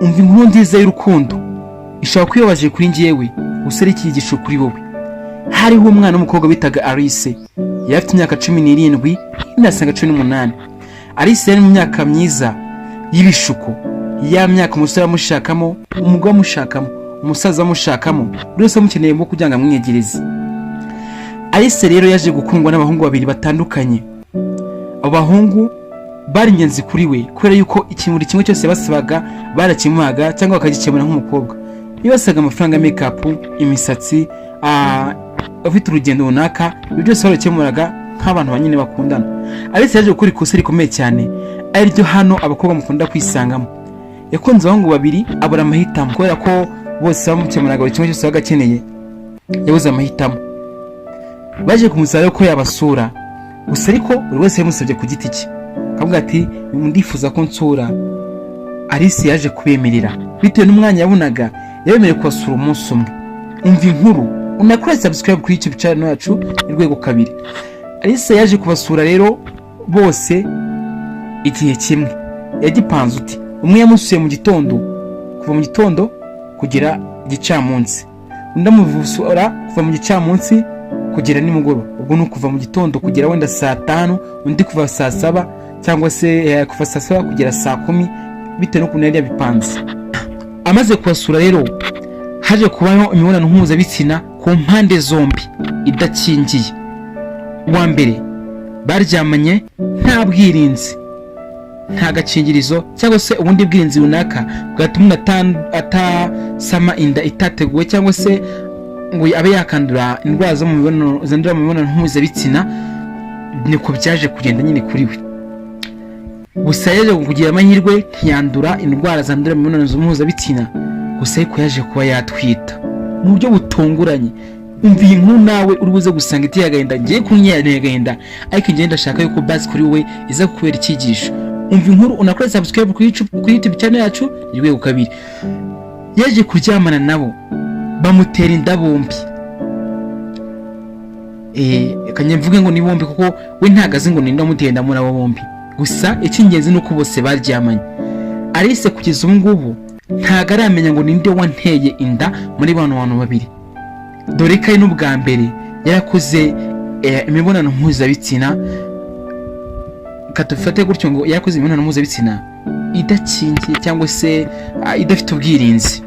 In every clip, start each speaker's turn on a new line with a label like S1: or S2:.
S1: Umva inkuru nziza y'urukundo, ishobora kuba ibabaje kuri njyewe, gusa ari icyigisho kuri wowe. Hariho umwana w'umukobwa bitaga Alice, yari afite imyaka 17, inasaga 18. Alice yari mu myaka myiza y'ibishuko, ya myaka umusore amushakamo, umugore amushakamo, umusaza amushakamo, buri wese amukeneye mo kugira ngo amwiyegereze. Alice rero yaje gukundwa n'abahungu babiri batandukanye. Abo bahungu bari ingenzi kuri we kubera yuko ikintu buri kimwe cyose yabasabaga barakimuhaga cyangwa bakagikemura nk'umukobwa. Niba basaga amafaranga ya make-up, imisatsi, afite urugendo runaka, ibyo byose barabikemuraga nk'abantu nyine bakundana. Alice yaje gukora ikosa rikomeye cyane, ariryo hano abakobwa mukunda kwisangamo. Yakunze abahungu babiri, abura amahitamo kubera ko bose bamukemuraga buri kimwe cyose yabaga akeneye. Yabuze amahitamo. Baje kumusaba ko yabasura gusa, ariko buri wese yamusabye ku giti cye, akavuga ati: "Ndifuza ko nsura." Alice yaje kubemerera bitewe n'umwanya yabonaga, yabemereye kubasura umunsi umwe. Umva inkuru, unakore subscribe kuri YouTube channel yacu Urwego Kabiri. Alice yaje kubasura rero bose igihe kimwe. Yagipanze uti: umwe yamusuye mu gitondo, kuva mu gitondo kugera igicamunsi, undi amusura kuva mu gicamunsi kugera nimugoroba. Ubwo ni ukuva mu gitondo kugera wenda saa 5, undi kuva saa 7 cyangwa se kuva saa 7 kugera saa 10, bitewe n'ukuntu yari yabipanze. Amaze kubasura rero, haje kubaho imibonano mpuzabitsina ku mpande zombi idakingiye. Uwa mbere baryamanye nta bwirinzi, nta gakingirizo cyangwa se ubundi bwirinzi runaka bwatuma umuntu atasama inda itateguwe cyangwa se ngo abe yakandura indwara zo mu mibonano, zandurira mu mibonano mpuzabitsina. Niko byaje kugenda nyine kuri we. Gusa yaje kugira amahirwe, ntiyandura indwara zandurira mu mibonano mpuzabitsina. Gusa ariko yaje kuba yatwita mu buryo butunguranye. Umva iyi nkuru nawe, uri buze gusanga iteye agahinda. Ngiye kunyerera agahinda, ariko njyewe ndashaka yuko basi kuri wowe iza kukubera icyigisho. Umva inkuru, unakore subscribe kuri YouTube channel yacu Urwego Kabiri. Yaje kuryamana nabo, bamutera inda bombi. Reka njye mvuge ngo ni bombi, kuko we ntabwo azi ngo ninde wamuteye inda muri abo bombi. Gusa icy'ingenzi ni uko bose baryamanye. Alice kugeza ubu ngubu ntabwo aramenya ngo ninde wanteye inda muri bano bantu babiri, dore ko ari n'ubwa mbere yarakoze imibonano mpuzabitsina. Reka tubifate gutyo ngo yarakoze imibonano mpuzabitsina idakingiye cyangwa se idafite ubwirinzi.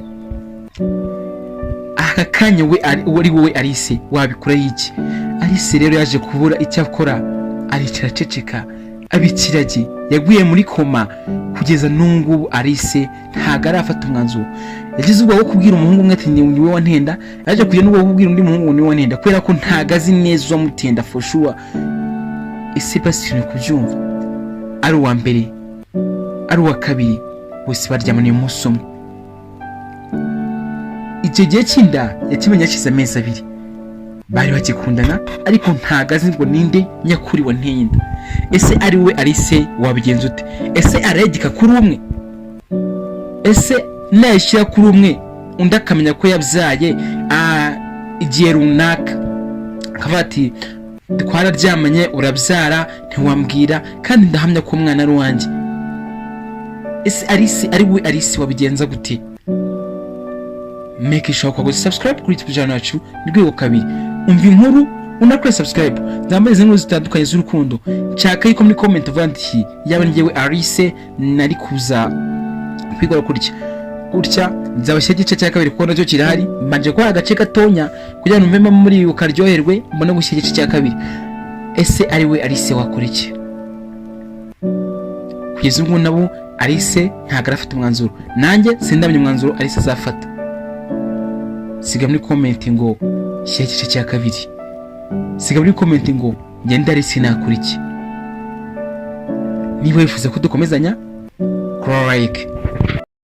S1: Aka kanya we ari wowe Alice, wabikora iki? Alice rero yaje kubura icyo akora, aricara aceceka, aba ikiragi, yaguye muri koma. Kugeza n'ubu Alice ntabwo arafata umwanzuro. Yagize ubwoba bwo kubwira umuhungu umwe ati: "Ni wowe wantenda." Yaje kugira n'ubwoba bwo kubwira undi muhungu ngo: "Ni wowe wantenda," kubera ko ntabwo azi neza uwamutenda for sure. Ese basi ni kubyumva, ari uwa mbere, ari uwa kabiri, bose baryamaniye umunsi umwe. Icyo gihe cy'inda yakimenye hashize amezi 2. Bari bagikundana, ariko ntabwo azi ngo ninde nyakuri wanteye inda. Ese ari we Alice, wabigenza ute? Ese arayegeka kuri umwe? Ese nayishyira kuri umwe, undi akamenya ko yabyaye igihe runaka, akavuga ati: "Twararyamanye urabyara, ntiwambwira, kandi ndahamya ko umwana ari uwanjye." Ese Alice, ari we Alice, wabigenza gute? Make sure ko subscribe kuri YouTube channel yacu ni Rwego Kabiri. Umva inkuru, unakore subscribe. Nzambaye izi nkuru zitandukanye z'urukundo. Nshaka yuko muri comment uvuga nti: "Yaba njyewe Alice, nari kuza kwigora gutya gutya." Nzabashyira igice cya kabiri kuko nacyo kirahari. Mbanje kubaha agace gatonya kugira ngo numvemo muri ukaryoherwe, mbone gushyira igice cya kabiri. Ese ari we Alice, wakora iki? Kugeza ubu nabo Alice ntabwo arafata umwanzuro, nanjye sindamenya umwanzuro Alice azafata. Siga muri comment ngo: "Shyira igice cya kabiri." Siga muri comment ngo: "Ngende Alice, nakora iki?" Niba wifuza ko dukomezanya, kora like.